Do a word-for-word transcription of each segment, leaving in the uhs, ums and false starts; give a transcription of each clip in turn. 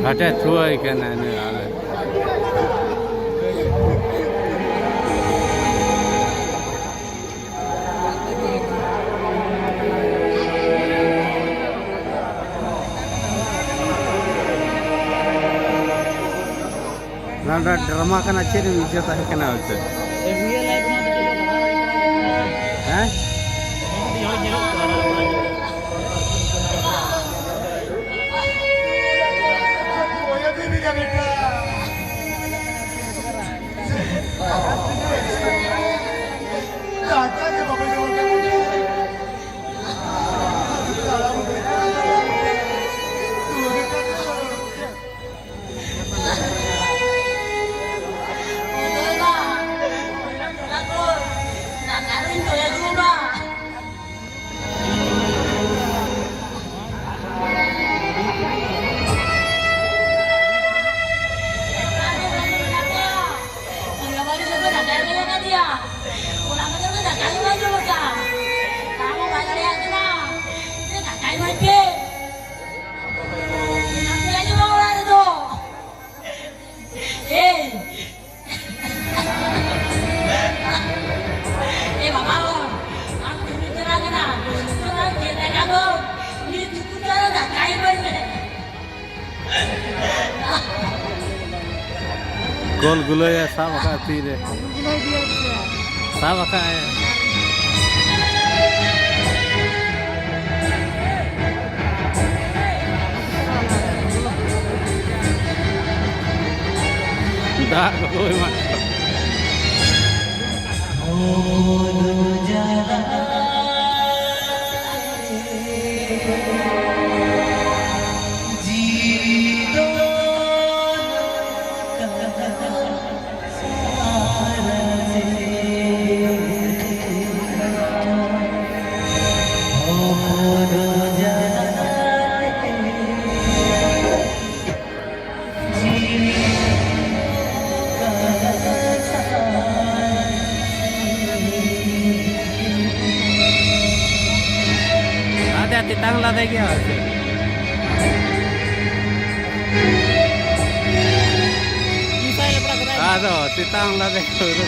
ᱦᱟᱴᱮ ᱛᱷᱩᱣᱟᱹᱭ ᱠᱟᱱᱟ ᱱᱩᱭ ᱟᱞᱮ᱾ ᱱᱚᱣᱟ ᱫᱚ ᱰᱨᱟᱢᱟ ᱠᱟᱱᱟ, ᱪᱮᱫ ᱮᱢ ᱤᱡᱽᱡᱚᱛ ᱛᱟᱦᱮᱸ ᱠᱟᱱᱟ ᱦᱚᱭᱛᱳ? ᱦᱮᱸ? ᱮᱭ! ᱮ ᱵᱟᱵᱟ ᱦᱚᱲ, ᱟᱢ ᱛᱤᱱᱟᱹᱜ ᱪᱮᱦᱨᱟ ᱠᱟᱱᱟ, ᱛᱚᱨᱟ ᱪᱮᱫ ᱞᱮᱠᱟ ᱫᱚ, ᱩᱱᱤ ᱫᱩᱠᱩ ᱪᱟᱨᱟ ᱫᱟᱠᱟᱭ ᱮᱢᱟᱭ ᱢᱮ᱾ ᱜᱳᱞ ᱜᱩᱞᱟᱹᱭ ᱥᱟᱵ ᱟᱠᱟᱫ ᱛᱤᱨᱮ᱾ ᱥᱟᱵ ᱟᱠᱟᱫ ᱟᱭ᱾ ᱫᱟᱜ ᱠᱚ ᱮᱢᱟᱜ ᱠᱚᱣᱟ᱾ ᱟᱫᱮ ᱛᱮᱛᱟᱝ ᱞᱟᱫᱮ ᱜᱮᱭᱟ ᱟᱨ ᱪᱮᱫ? ᱪᱮᱛᱟᱱ ᱞᱟᱫᱮ ᱦᱩᱲᱩ᱾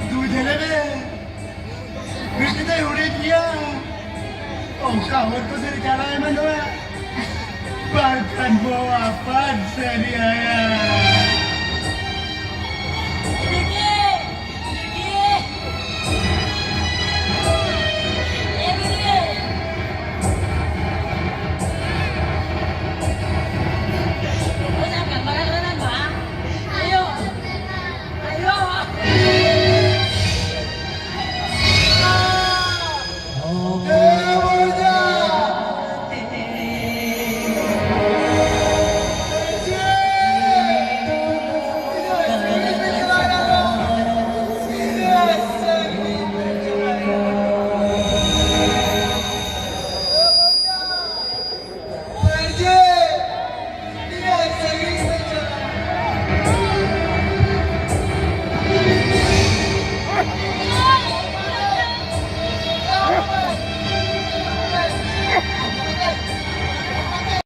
ᱫᱩ ᱡᱷᱟᱹᱞᱮ ᱢᱮ᱾ ᱵᱤᱴᱤ ᱫᱚᱭ ᱦᱩᱰᱤᱧ ᱜᱮᱭᱟ᱾ ᱚᱱᱠᱟ ᱦᱚᱲ ᱠᱚ ᱥᱮᱫ ᱪᱟᱞᱟᱣ ᱮᱢᱟᱱᱚᱜᱼᱟ᱾ ᱵᱟᱝᱠᱷᱟᱱ ᱵᱚ ᱟᱯᱟᱱ ᱥᱟᱹᱨᱤ ᱟᱭᱟ᱾